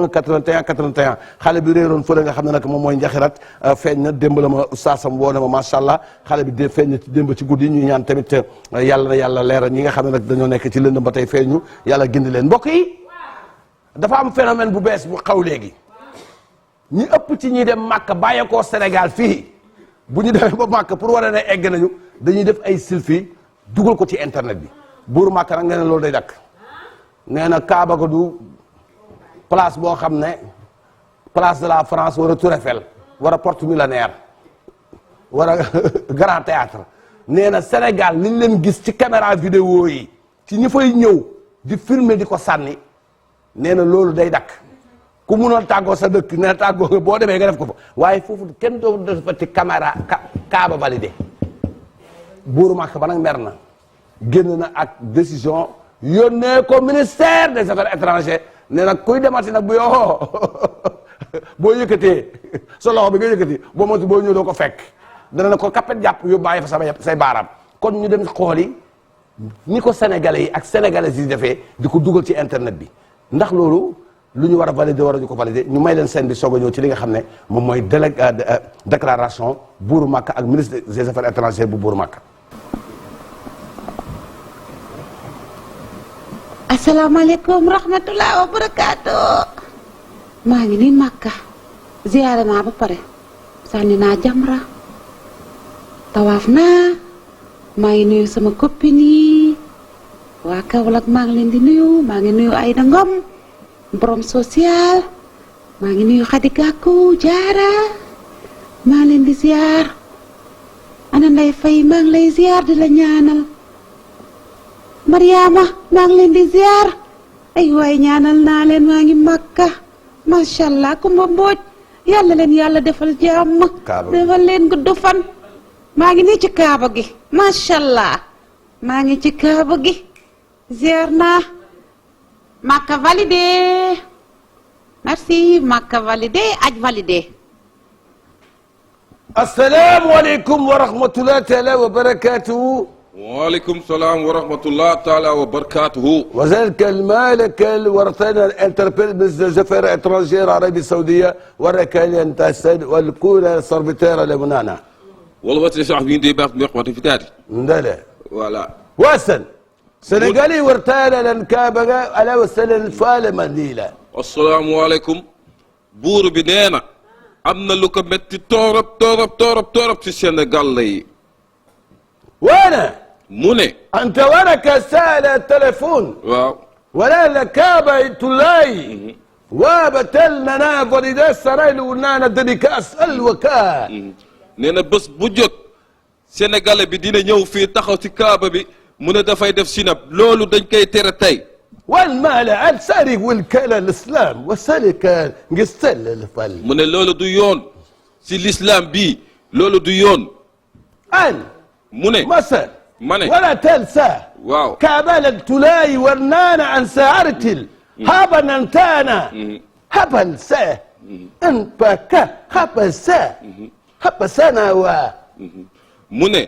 81 81 xale bi réeroon fële nga xam ne nag moom mooy njaxirat feeñ na démb la ma oustazam woo na ma macha allah xale bi feeñ na ci démb ci guddi ñuy ñaan tamit yàlla na yàlla leeral ñi nga xam ne nag dañoo nekk ci lëndëm ba tey feeñu yàlla gindi leen mbokk yi dafa am phénomène bu bees bu xaw léegi ñi ëpp ci ñi dem màkk bàyyeekoo Sénégal fii bu ñu demee ba màkk pour wane ne egg nañu dañuy def ay selfie dugal ko ci internet bi buuru màkk nag nee na loolu day dakk nee na Kaaba ga du place boo xam ne place de la France wala Tour Eiffel wala Porte Millénaire wala Grand Théâtre nee na Sénégal liñ leen gis ci caméra vidéo yi ci ñi fay ñëw di filmer di ko sànni nee na loolu day dakk ku munoon tàggoo sa dëkk nee na tàggoo nga boo demee nga def ko fa waaye foofu kenn doo defati caméra Kaaba validé buuru màkk ba nag mer na génn na ak décision yónnee ko ministère des affaires étrangères nee nag kuy demati nag bu yoo boo yëkkatee sa loxo bi nga yëkkati boo moytu boo ñëw doo ko fekk dana na ko kappet jàpp yu bàyyi fa say baaraam kon ñu dem xooli ni ko sénégalais yi ak sénégalaises yi defee di ko dugal ci internet bi ndax loolu lu ñu war a valider war a ñu ko valider ñu may leen seen bi soog a ñëw ci li nga xam ne moom mooy déclaration buuru Makka ak ministre des affaires étrangères bu buuru Makka. asalaamaaleykum rahmatulah wa barakaatu. maa ngi nii Makka ziyaare naa ba pare sànni naa jamra tawaaf naa maa ngi nuyu sama copine yi waa Kaolack maa ngi leen di nuyu maa ngi nuyu Aïda Ngom borom social maa ngi nuyu Khady Gakou Diarra maa ngi leen di ziyaar ana Ndeye Faye maa ngi lay ziyaar di la ñaanal Mariama maa ngi leen di ziyaar ay waay ñaanal naa leen maa ngi Makka macha allah Kumba Mbooj yàlla leen yàlla defal jàmm defal leen gudd fan maa ngi nii ci Kaaba gi macha allah maa ngi ci Kaaba gi ziyaar naa Makka validé merci Makka validé aj validé. asalaamualeykum wa rahmatulah taala wa barakatuhu. waaleykum salaam wa rahmatulah taala wa barakatuhu. وذلك المالك ورثنا الانتربيل ministre des affaires étrangères Arabie Saoudite وركال ينتسد والكولا صربتير لمنانا. والله بس شعب يندي باق بيقوة في تاري. ندلة. ولا. واسن. سنغالي ورتانا لنكابغا على وسن الفال منديلة. السلام عليكم. بور بنينا. أمنا لوكا متي تورب في السنغال لي. وانا. مني. أنت ورك سال التليفون. واو. ولا لكابا تلاي. وابتلنا نافذ ده سرايل ونانا دنيكاس الوكا. نينا بس بوجوت سنغال بي دينا ñew fi taxaw ci kaaba bi mu ne dafay def sinab loolu dañ koy tere tey والمال السارق والكلا الاسلام وسلك قستل الفل mu ne loolu du yoon ci l'islam bi loolu du yoon ان mu ne مثلا ma ne ولا تنسى waaw كابل تلاي ورنانا عن سعرتل هابا ننتانا هبل سا ان بكا هبل سا هبل سنا و mu ne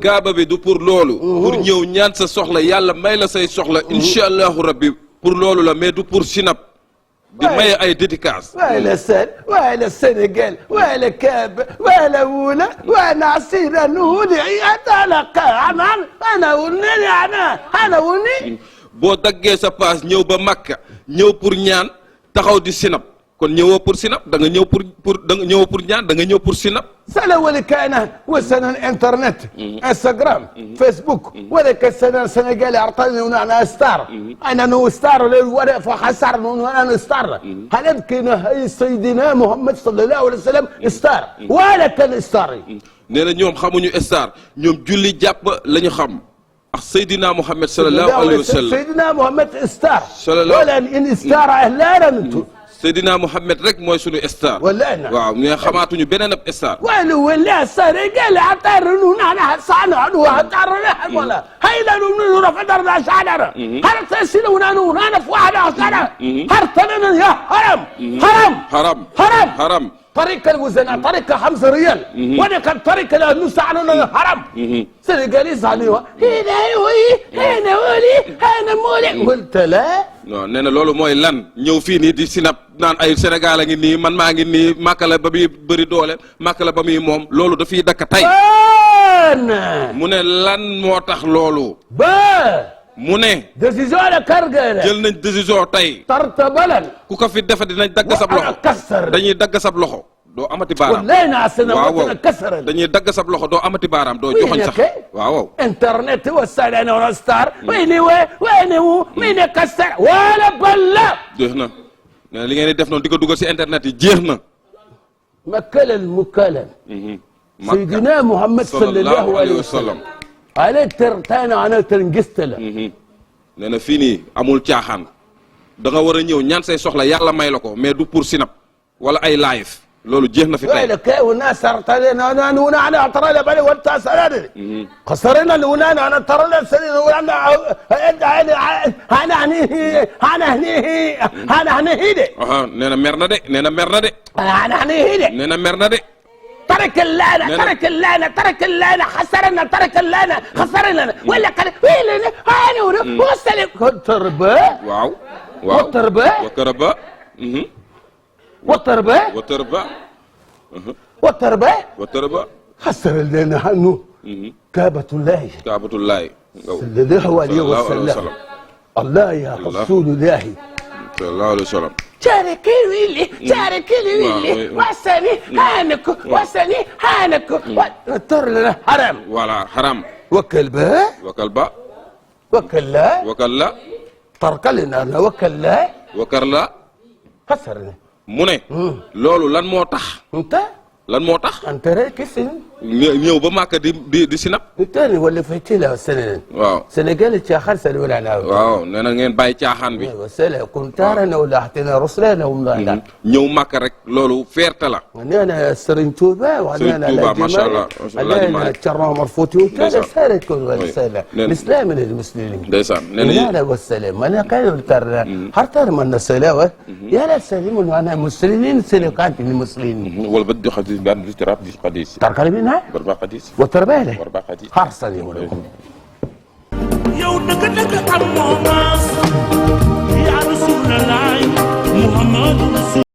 kaaba bi du pour loolu pour ñëw ñaan sa soxla yàlla may la say soxla incha allahu rabbi pour loolu la mais du pour sinap di maye ay dédicace ولا سن ولا السنغال ولا كاب ولا ولا وانا عصير نولي انا وني انا وني boo daggee sa paas ñëw ba Makka ñëw pour ñaan taxaw di sinap kon ñëwoo pour sinap da nga ñëw pour da nga ñëw pour ñaan da nga ñëw pour sinap سنة ولا كان وسنة الانترنت انستغرام فيسبوك ولا كسنة سنغالي اعطاني وانا ستار انا نو ستار ولا فخسر وانا ستار هل يمكن هي سيدنا محمد صلى الله عليه وسلم ستار ولا كان ستار nee na ñoom xamuñu star ñoom julli jàpp la ñu xam ak Seydina Muhammad sallallahu alayhi wa sallam سيدنا محمد ستار ولا ان ستار اهلا انتم Seydina Muhammad rek mooy sunu star ولا انا waaw mais xamaatuñu beneen ab star ولا سنغالي اعطاني انا حصانه اعطاني ولا هيدا نو رفضر ده شعره هل تسيلون انا في واحد اصلا هرتنا يا حرام حرام haram حرام haram طريق الوزناء طريق 5 ريال وانا كان طريق نص عنه حرام سنغاليز عليه هنا ولي هنا مولي قلت لا non nee na loolu mooy lan ñëw fii nii di sinap naan ay Sénégal a ngi nii man maa ngi nii Màkka la ba muy bëri doole Màkka la ba muy moom loolu dafiy dakk tey mu ne lan moo tax loolu ba mu ne décision la kargala jël nañ décision tey tartabalan ku ko fi defa dinañ dagg sab loxo dañuy dagg sab loxo doo amati baaraam wallahi na asna watna kasara dañuy dagg sab loxo doo amati baaraam doo joxoñ sax waaw internet wasalana wala star wayni wayni kasar wala balla jeex na nee na li ngeen di def noonu di ko dugal si internet yi jeex na makalal mukalal sayyidina Muhammad sallallahu alayhi wa sallam ale tertana ana terngistala nee na fii nii amul caaxaan da nga war a ñëw ñaan say soxla yàlla may la ko mais du pour sinap wala ay live loolu jeex na fi tey لك والناس ارتدينا انا ترى لا بالي وانت سنادي خسرنا انا ترى لا سنين وانا انا هني nee na mer na de nee na mer na de انا هني nee na mer na de ترك اللعنة خسرنا ولا قال ويلنا انا وصلك والتربة waaw والتربة والتربة خسر لنا عنه كعبة الله صلى الله عليه وسلم الله يا رسول الله صلى الله عليه وسلم شارك الويلي وسني هانك وتر لنا حرام voilà حرام وكلبه وكلا ترك لنا وكلا خسرنا mu ne loolu lan moo tax انت انت راكس ñëw ba Màkka di sinap الثاني ولا فيتيلا سنه waaw سنغال تشاخر سنه ولا انا waaw nee na ngeen bàyyi caaxaan bi وسلا كنت انا ولا احتنا رسلنا والله لا ñëw Màkka rek loolu fierté la انا سرين توبه وانا توبة ما شاء الله انا تشرنا مرفوتي وكذا سالت كل رساله الاسلام للمسلمين ndeysaan nee na لا والسلام انا كان ترى حتى من السلاوه يا لا سليم وانا مسلمين سلقات المسلمين wala ba di xadis daan di tarab di xadis تركل منها barba xadis وترباله barba xadis حرصني ولكم yow dëgg am moo maas yaa Rasulallah Muhammadu